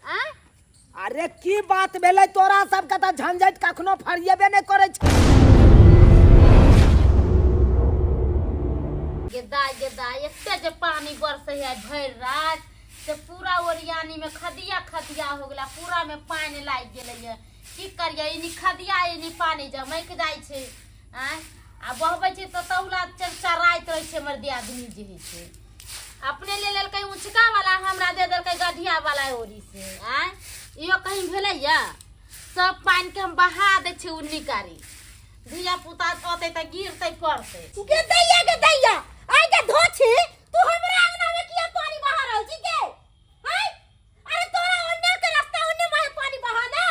आँय? अरे की बात भेलै तोरा सबके तऽ झंझट कखनो फरिएबे नहि करै छै। गेदा गेदा, एते जे पानी बरसै है भरि रात से पूरा ओरियानी में खदिया खदिया हो गेला, पूरा में पानी लागि गेलै है। की करियै, इनी खदिया इनी पानी जमैक जाइ छै। आँय, आ बहबै छै तऽ तौला चरचराइत रहै छै। हमर दियादनी जे होइ छै अपने ले लेलकै ऊँचका वाला, हमरा दे देलकै गढ़िया वाला ओरी से। आँय, इहो कहीं भेलैया? सब पानि के हम बहा दै छियै उन्नी कारी, धिया पुता अतै तऽ गिरतै पड़तै। गे दैया, गे दैया, आइ गे धोछी, तू हमरा अंगना में किया पानी बहा रहल छी गे? आइ, अरे तोरा ओन्ने के रास्ता, ओन्ने माहे पानी बहा ना।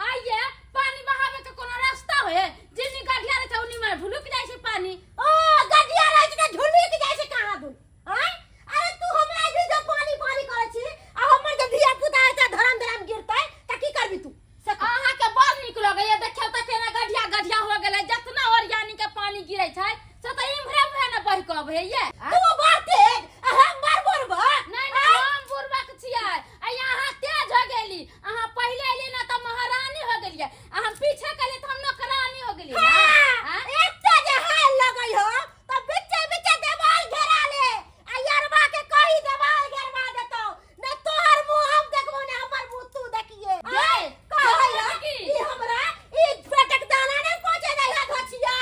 आइये पानी बहावे के कोनो रास्ता होए? जिन्नी गढ़िया रहै छै उन्नी में ढुलुक जाइ छै पानी। ओ गढ़िया रहै छै तऽ ढुलुक जाइ छै कहाँ दुन? आइ, अरे तू हमरा भी जो पानी पानी करै छी आ हमर जे धिया पुता हेतै धरम धरम गिरतै तऽ की करबी तू से कह। अहाँके बड़ नीक लगैया, देखियौ तऽ केना गढ़िया गढ़िया हो गेलै। जतना ओरियानी के पानी गिरै छै से तऽ इम्हरे उम्हरे ने बहि कऽ अबैया। तू बड़ तेज आ हम बड़ बुढ़बा। नहीं नहीं, हम बुढ़बक छियै आ अहाँ तेज हो गेली। अहाँ पहिले एलियै ने तऽ महारानी हो गेलियै आ हम पीछे गेलियै तऽ हम नौकरानी हो गेलियै ना? हाँ, आँय? एते जे हाल लगै हो तऽ बिच्चे बिच्चे देवाल घेरा ले आ यरवा के कही देवाल घेरवा देतौ ने। तोहर मुंह हम देखबो ने हमर मुंह तू देखिए। गे, कहै देखबै है की? ई हमरा ई पेटक दाना नहीं पहुंचे दै है घचिया,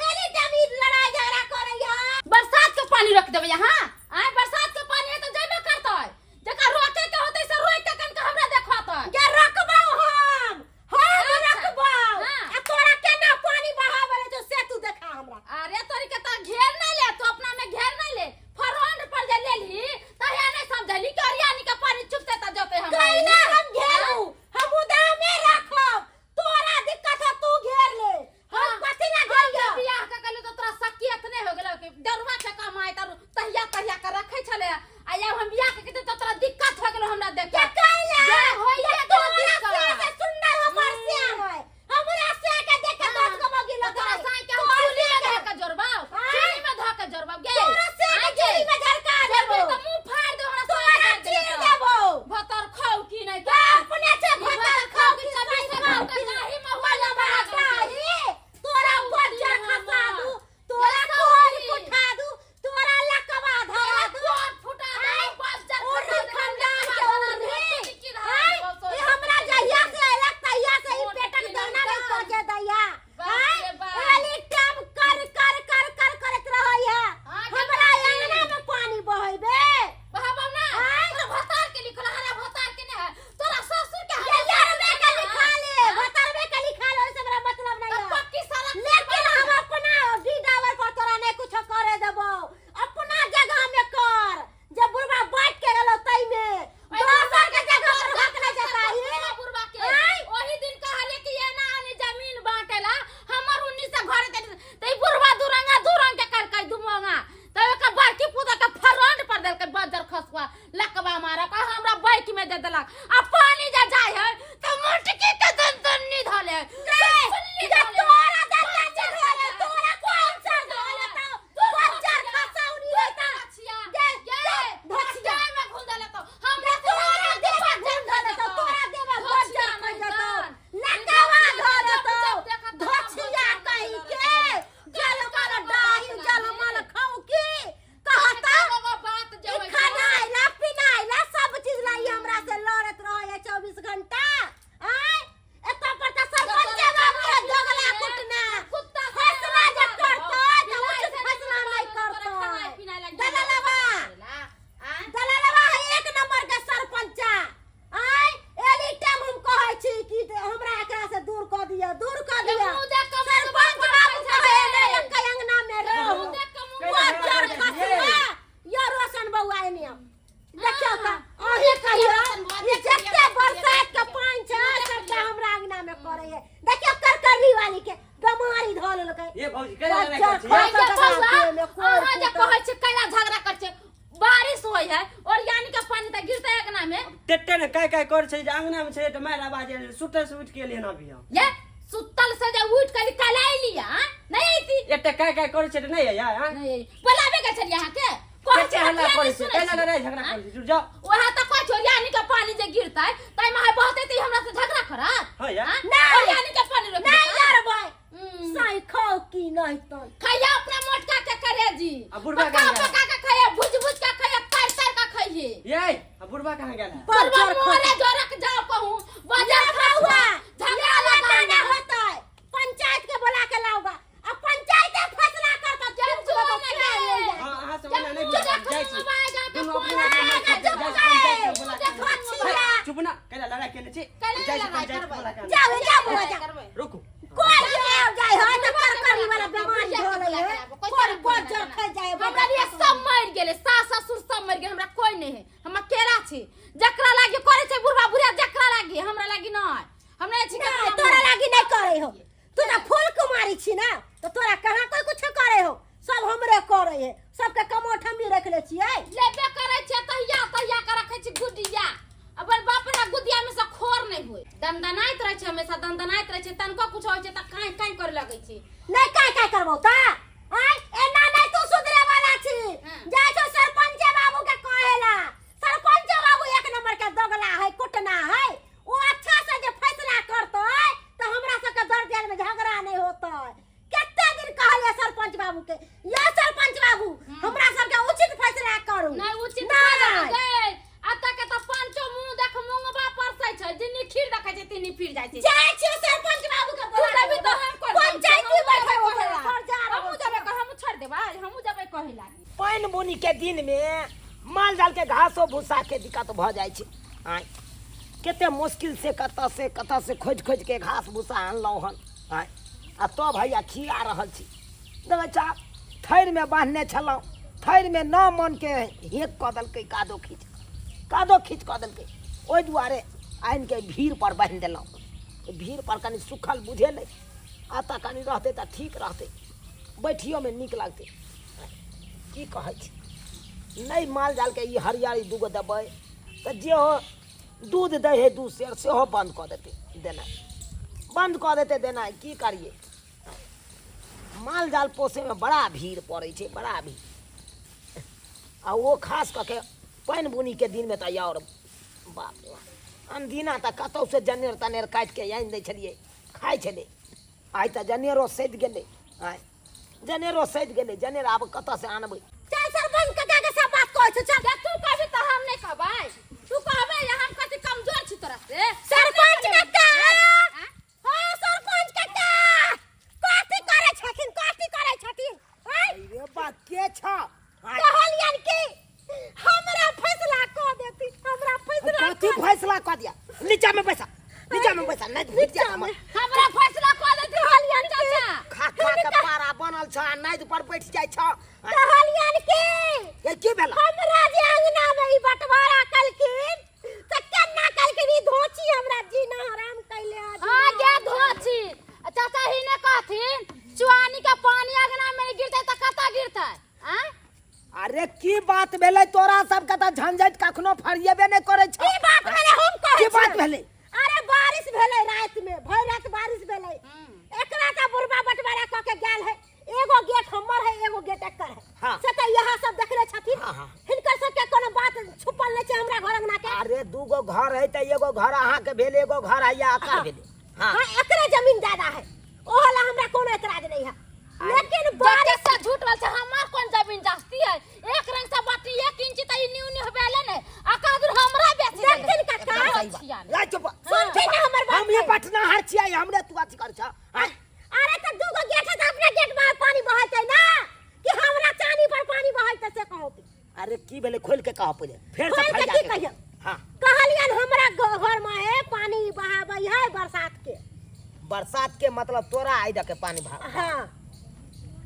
एनी टाइम ई लड़ाई झगड़ा करै है। बरसात के पानी रोक देबै अहाँ? आँय, बरसात के पानी है तऽ जेबे करतै। जकरा रोके के होतै से रोकि के कनिका हमरा देखतै। गे रखबौ हम अच्छा, रखबौ। हाँ। आ तोरा केना पानी बहाबै छौ से तू देखा हमरा। अरे तोरी के तऽ घेर नहीं ले, तू अपना में घेर नहीं ले, फ्रंट पर जे लेलही तहिया नहीं समझली कि ओरियानी के पानी चुपते त जते हमरा। कैला हम घेरू? हम उदामे राखब। तोरा दिक्कत है तू घेर ले, हम कथी ला हम घेरियो? जे बियाह के गेलू तऽ तोरा सकियत नहीं हो गेलौ कि डरुआ के कमाई तर तहिया तहिया के रखै छले, आ आब हम बियाह के गेलियै तऽ तोरा दिक्कत हो गेलौ हमरा देख के के। कैला जे होइए ये गेलौ तोरा दिक्कत। से जे सुंदर हमर श्याम है, हमरा से के देख के 10 गो मौगी तऽ तोरा लगै। साँइ के हम तोहर चूल्ही में से धऽ के जोड़बाउ, हाँ? चूल्ही में धऽ के जोड़बाउ गे। तोरा से के आँय गे। चूल्ही में झरका जोड़बही देबो। तऽ मुँह फाड़ि देबो हमरा तोरा साँइ के चीर धऽ देबो। देबो। भतर खाउ की नहि के अपने से ई भतर भतर खाउ खाउ की की साइ चबी खाउ खाउ की की नाही महुआ मलबा लगा गेल। डाही, तोरा बज्जर खसा दू, तोरा ये कोहर सौती। उठा दू, तोरा लकवा धरा दू। कोर फुटा दे, आँय? बज्जर उर्री खसा दे, खानदान के लकवा धरा दे, उर्री। चिक्की धरा आँय? देबौ, ई हमरा जहिया से अयलक तहिया से ई मोट पेटक की दाना नहीं नंदा। पहुंचे दैया। बाप आँय? रे बाप। एनी टाइम कर कर कर कर करैत रहै है। हाँ, हमरा जल्दी। अंगना में पानी बहेबे। बहाबौ ना। आँय? तोरा भतार के लिखल हरा भतार के नहीं है, तोरा ससुर के ये हरा यारबे के ससुर के लिखा ले, हाँ? भतरबे के लिखा ले, ओइसे हमरा मतलब नहीं तऽ है। पक्की सड़क लेकिन हम अपना डी डावर पर तोरा नहीं कुछ करे देबो। अपना जगह में कर, जब बुढ़वा बांट के गेलो तई में दोसर के जगह पर हक नहीं जताही। बुढ़वा के आँय? ओही दिन कहले कि एना आनी जमीन बांटेला हमर उन्नी से घर दे त ई बुढ़वा दुरंगा दुरंग के करकै दुमंगा, तब एकर बड़की पुता के फ्रंट पर देलकै बजर खसुआ लकवा मारक आ हमरा बाइक में दे देलक। आ पानी जे जाय है त मुटकी के दन दन्नी धले है। गे, जे तोरा दन दन्नी धले, तोरा कौन सा धले तो बज्जर खसौनी है त गे, गे, धोछिया। में घुल देले तो हमरा तोरा देबा घुन धऽ देतौ, तोरा देबा बज्जर खा जेतौ, लकवा धऽ देतौ। धोछिया कही के, जलमल डाही जलमल खौकी कहता। बात जे ई होइ छै। खनाइ ला पिनाइ ला सब चीज ला ई हमरा से लड़ैत रहै है 24 घंटा। आँय, एतऽ पर तऽ सरपंचे बाबू के दोगला कुटना। कुत्ता फैसला जे करतै तऽ उचित फैसला नहि करतै। दलालवा, दलालवा है एक नंबर के सरपंचा। आँय, एनी टाइम हम कहै छी कि हमरा एकरा से दूर कऽ दिअ, दूर कऽ दिअ। मुँह देख कऽ सरपंच बाबू कहै नहि एकै अंगना मे रहू। मुँह देख कऽ मुँह बज्जर खसुआ यो रोशन बौआ एने आउ। देखियौ तऽ अहीं कहियौ, ई जते बरसात के पानि छै सबटा हमरा अंगना मे पड़ै है। देखियौ करकरी वाली के बेमारी धऽ लेलकै। ये भौजी कैला लड़ाई बज्जर करै छी? खसल बौआ, देह मे कोर अहाँ जे फूटल। कहै छी कैला झगड़ा करै छै, बारिश होइ है और यानी के पानी तऽ गिरतै अंगना में। टेटे ने काय काय कर छै जे अंगना में छै तऽ मारि आवाज आयल, सुतल से उठि के एलियै हन अभी हम। ये सुतल से जे उठ के काल्हि अयली हां नहीं अयती। एते काय काय कर छै तऽ नहि आया हां? नहीं अयली। बोलाबे के छलियै अहाँके, कहै टेटे छी हल्ला किया करै नहि छै, सुनै कैला छी? लड़ाई झगड़ा करै छै, जुट जाओ। वएह तऽ कहै छौ, यानी के पानी जे गिरतै ताहि मरे जोरक जाओ कहूं बाजार हुआ झगड़ा लगा लगा ना होता है पंचायत के बुला के लाऊंगा। अब पंचायत फैसला करता जब जो जो नहीं हाँ, अहाँ सब जब ओना नहि मुँह बुझब, देखू जाइ छी। मोबाइल पे दुनू फोन अपने अपने आएगा, जाइ छी, जब पंचायत के बुला के देखो आनब। मोबाइल। चुप ना, कैला लड़ाई केने छी? कैला जाइ छी, लड़ाई पंचायत के करबै? बुला के आनब। जाओ जाओ बुआ जाओ। करबै। रुकू। कोई जाओ जाए है तो करकरी वाला बीमारी धो ले है कोई बजर खा जाए। हमरा लिए सब मरि गेलै, सास ससुर सब मरि गेलै, हमरा कोई नहीं है, हम अकेला छी। जकरा लागी करे छै बुढ़बा बुढ़िया, जकरा लागी, हमरा लागी नहीं। हम नहीं छी नहीं ककरा तोरा मुँह। लागी नहीं करे हो, तू तो फूल कुमारी छी ना, तो तोरा कहाँ कोई कुछ करे हो, सब हमरे करे है, सबके कमोठ हम ही रख ले छियै। लेबे करे छै तहिया तहिया के रखे छी गुडिया, अपन बाप ना गुदिया में से खोर नहीं होय। दनदनाइत रहे छै हमेशा, दनदनाइत रहे छै, तनको कुछ होय छै त काई काई करे लगै छै। नहीं काय काय करबो ता आय, एना नहीं तू सुधरे वाला छी। हाँ। जाय छो सरपंच बाबू के कहेला, सरपंच बाबू एक नंबर के दोगला है, कुटना है। वो अच्छा से जे फैसला करतै तो हमरा सबके दर दियाल में झगड़ा नहीं होतै। कते दिन कहलिए सरपंच बाबू के, यो सरपंच बाबू हमरा सबके उचित फैसला करू। नहीं उचित नहीं। गए अतः के त पांचो मुंह देख मुंगबा परसै छै, जिन्नी खीर देखै छै तिन्नी फिर जाइ छै। जाय छियो सरपंच बाबू के तू बोला देबी के त हम कर देबै। पंचायती बैठे हमहूँ होतै, जेबै पर जा रहल हमहूँ जेबै कह, हमहूँ छोड़ि देबै, हमहूँ जेबै कहै लागी। पानि बुनी के दिन में माल जाल के घासो भूसा के दिक्कत भऽ जाइ छै। आँय कते मुश्किल से कतऽ से कतऽ से खोजि खोजि के घास भूसा आनलहुँ हन। आँय आ तब हैया खिया रहल छी। देखै छह थैरमे बान्हने छलहुँ, थैरमे 9 मन के हेक कऽ देलकै, कादो खींच कादो खींच कऽ देलकै। ओहि दुआरे आनिके भीड़ पर बान्हि देलहुँ। भीड़ पर कनि सुखल बुझेलै, एतऽ कनि रहतै तऽ ठीक रहतै, बैठियोमे नीक लगतै। की कहै छी, नहि माल जालके ई हरियरी दूगो देबै तऽ जे हो दूध दै हइ 2 सेर सेहो बन्द कऽ देतै देनाइ, बन्द कऽ देतै देनाइ। की करियै, माल जाल पोसैमे बड़ा भीड़ पड़ै छै, बड़ा भीड़। आ ओ खास कऽ के पानि बुनीके दिनमे तऽ आओर बाप रे बाप। अनदिना तऽ कतहुसँ जनेर तनेर काटिके आनि दै छलियै, खाइ छलै। आइ तऽ जनेरो सधि गेलै, आइ जनेरो सधि गेलै, जनेर आब कतऽसँ आनबै? चल सरपंच काका के सब बात कहै छौ, चल। जे तू कहबी तऽ हम नहि कहबै, तू कहबै जे हम कथी कमजोर छी तोरा से? सरपंच काका, हाँ सरपंच काका, कथी करै छथिन, कथी करै छथिन? आँय? अरे बा के छ? कहलियन कि हमरा फैसला कऽ देती, हमरा फैसला कथी फैसला कऽ दिया? नीचा में बैसा, नीचा में बैसा, नहीं घुट जा हमर। हमरा फैसला कऽ देती कहलियन चाचा। खा खा के पारा बनल छ आ नाइद पर बैठ जाइ छ। कहलियन कि ये की भेला? हमरा जे अंगना में ई बंटवारा कलखिन त केना कलखिन, ई धोची हमरा जीना हराम कैले आज। हाँ गे धोची चाचा ही ने कहथिन चुआनी के पानी अंगना में गिरतै त कतऽ गिरतै? आँय अरे की बात भेलै तोरा सबके तऽ झंझट कखनो फरिएबे नहि करै छौ। की बात भेलै हम कहै की बात छियै। भेलै? अरे बारिश भेलै राति में, भरि राति बारिश भेलै। एकरा तऽ बुढ़बा बंटवारा कऽ के गेल है, एगो गेट हमर है, एगो गेट एकर है। हाँ। से तऽ यहाँ सब देखले छथिन। हाँ, हाँ। हिनकर सबके कोनो बात छुपल नहि छै हमरा घर अंगना के। अरे दूगो घर है तऽ एगो घर अहाँके भेल, एगो घर है एकर भेलै। हाँ। हाँ, एकरे जमीन ज्यादा है, ओहला हमरा कोनो एतराज नहीं है, लेकिन बारिश से झूठ बोल छै, हमर कोन जमीन जास्ती है? एक रंग से बाटी 1 इंच त ई न्यू न्यू होबेले ने, आ कादुर हमरा बेसी देखथिन काका। एकदम सही बात। ला चुप। सुनथिन ना हमर बात। हम ये पटना हर छियै, हमरे तू अथी कर छ। अरे त दूगो गेट है त अपना गेट में पानी बहतै ना कि हमरा चानी पर पानी बहतै से कहू। अरे की भेलै खोल के कह पहिले, फेर से खोल के फरिया की के कहियौ? हाँ। कहलियन हमरा घर में है पानी बहाबै है बरसात के। बरसात के मतलब तोरा आइ दके पानी बहा। हाँ।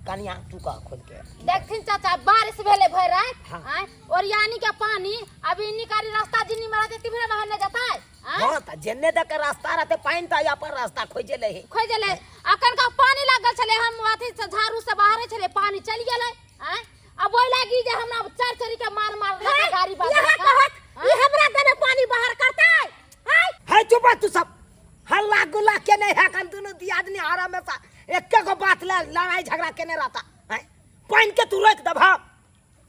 कनिया तू कह खोल के। देखथिन चाचा बारिश भेलै भरि राति। हाँ। आँय ओरियानी के पानी अभी निकारी रास्ता जिन्नी में रहते तिमरे बाहर न जतै। आँय? हाँ त जेन्ने दके रास्ता रहते पानि त अपन रास्ता खोजे ले है। खोजे ले। अखन का पानी लागल छलै, हम अथी से झाड़ू से बाहरे छलै, पानी चलि गेलै। आँय अब ओहि लागी जे हमरा चार चोरी के मार मार है, गाड़ी बाज यहाँ कहत, ई हमरा दने पानी बाहर करतै। है? है चुप तू सब, हल्ला गुल्ला के नहीं है, कन दुनू दियादनी आराम में सा एके गो बात ले लड़ाई झगड़ा केने रहता। है पानि के तू रोक दबा,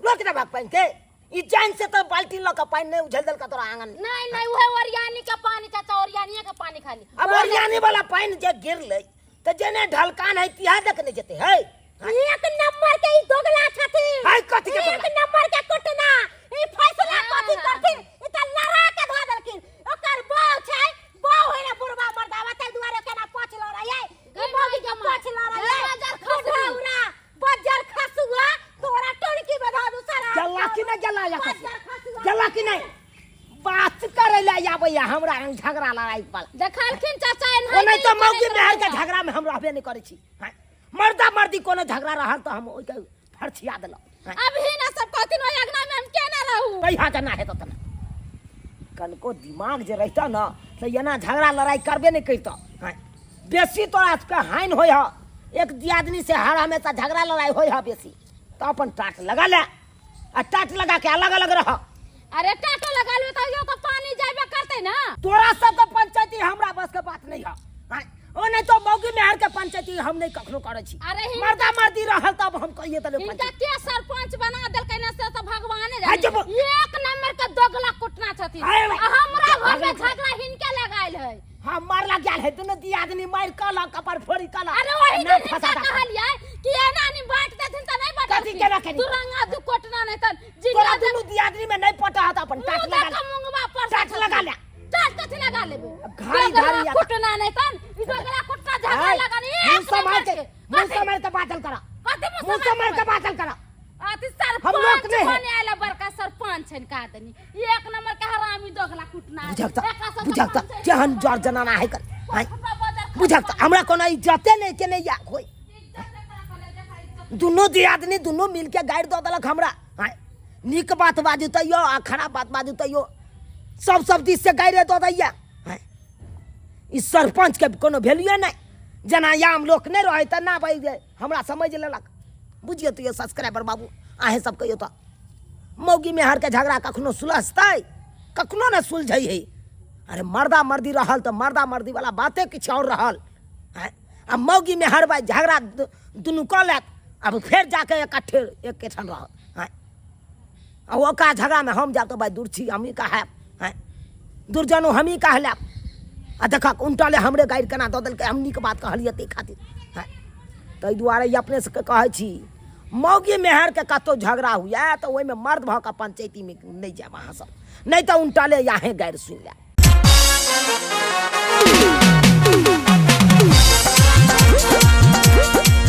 रोक दबा पानि के, ई जान से तो बाल्टी ल के पानि नहीं उझल देलका तोरा आंगन में। नहीं नहीं उहे ओरियानी के पानी चाचा, ओरियानी के पानी खाली। अब ओरियानी वाला पानि जे गिरलै त जेने ढलकान है तिहा देख नहीं जेते है। एक नंबर के ई दोगला छथिन। है कथी के एक दोगला? नंबर के कुटना, ई फैसला हाँ, कथी हाँ, करथिन, ई त लड़ा के धो देलखिन। रहैया हमरा रंग झगड़ा लड़ाई वाला। देखलखिन चाचा ओ एनाहिते नहीं तो ही मौगी करैत मेहर के रहता। झगड़ा में हम रहबे नहीं करै छी। हाँ, मर्दा मर्दी कोनो झगड़ा रहल तऽ हम ओहिके फरछिया देलहुँ। हाँ, अभी ना सब कहथिन ओहि अंगना में हम केना रहू। कहिया के ना हेतौ तना। कनको दिमाग जे रहितौ न तऽ एना झगड़ा लड़ाई करबे नहीं करितौ। हाँ, बेसी तोरा सबके हानि होइ ह, एक दियादनी से हर हमेशा झगड़ा लड़ाई होइ ह बेसी, तऽ अपन टाट लगा ले आ टाट लगा के अलग अलग रह। अरे टाटो लगा लेबै तैयो तऽ पानी जाबे करतै ना। तोरा सब के पंचायती हमरा बस के बात नहीं है। हाँ, ओ नहीं तो मौगी मेहर के पंचायती हम नहीं कखनो करै छी। अरे मर्दा मर्दी रहल तब हम कहिए तले हिनका पंचायती। के सरपंच बना देलकै ना से तऽ भगवाने हाँ, जाने। जब- एक नंबर के दोगला कुटना छथिन। अरे भाई, आ हमरा घर में भगवान। झगड़ा हिनके लगायल है। हाँ, मारला गेल है दुनू दियादनी मारि कऽ लऽ कपार फोड़ि कऽ लऽ। अरे वही ना दिन फंसा हिनका दा। कहलियै कि एना नहीं बांट देथिन तऽ नहीं कथी केना बांटलखिन। केनी? दू रंगा दू कोटना नहीं तन तोरा जिनका दुनू दियादनी में नहीं पटा हत अपन टाट मुंह लगा देख ले। कऽ मुंगवा पर टाट लगा ले। टाट कथी लगा लेबै? घारी दोगला घारी आ- कुटना नहीं तन ई दोगला कुटना झगड़ा आय, लगानी मुंह एक सम्हार नंबर के के। मुंह कथी? सम्हार के बातल करा। कथी मुंह मुंह सम्हार सम्हार के के बातल करा। अति हम लोग सरपंच नहीं है। बने आयल बड़का सरपंच छनि का दनी एक नंबर के हरामी दोगला कुटना है। बुझक तऽ एकरा सबके बुझक तऽ पंचायत केहन जर जनाना है कर। आय, फुटबा बजर बुझक तऽ हमरा कोनो इज्जते नहीं के नहीं या कोई। इज्जत एकरा कहले देखा इज्जत। दुनू दियादनी दुनू मिलके गारि दऽ देलक हमरा। आय, नीक बात बाजू तैयो आ खराब बात बाजू तैयो सब सब दिस से गारि दऽ दैया। आय, ई सरपंच के कोनो वैल्यूए नहीं, जेना आम लोक नहीं रहे तेना भाई जे हमरा समझ लेलक। बुझियौ तो सब्सक्राइबर बाबू अहें सब कहियौ तऽ मौगी मेहर के झगड़ा कखनो सुलझतै? कखनो ने सुलझै है। अरे मर्दा मर्दी रहल तऽ मर्दा मर्दी वाला बाते किछु और रहल। आँय, आ मौगी मेहर भाई झगड़ा दुनू कऽ लेत, आब फेर जाके इकट्ठे एकेठाम रहत। आँय, आ ओकरा झगड़ामे हम जायब तऽ भाई दूर छी हमही कहायब। आँय, दुर्जनो हमही कह लेब। आ देखक उनटले हमरे गारि केना दऽ देलकै, हम नीक बात कहलियै ताहि खातिर। आँय, ताहि दुआरे ई अपने सबके कहै छी मौगी मेहरके कतहु झगड़ा हुए तऽ ओहिमे मर्द भऽ कऽ पंचायतीमे नहि जायब अहाँ सब, नहि तऽ उनटले अहें गारि सुनि लेब।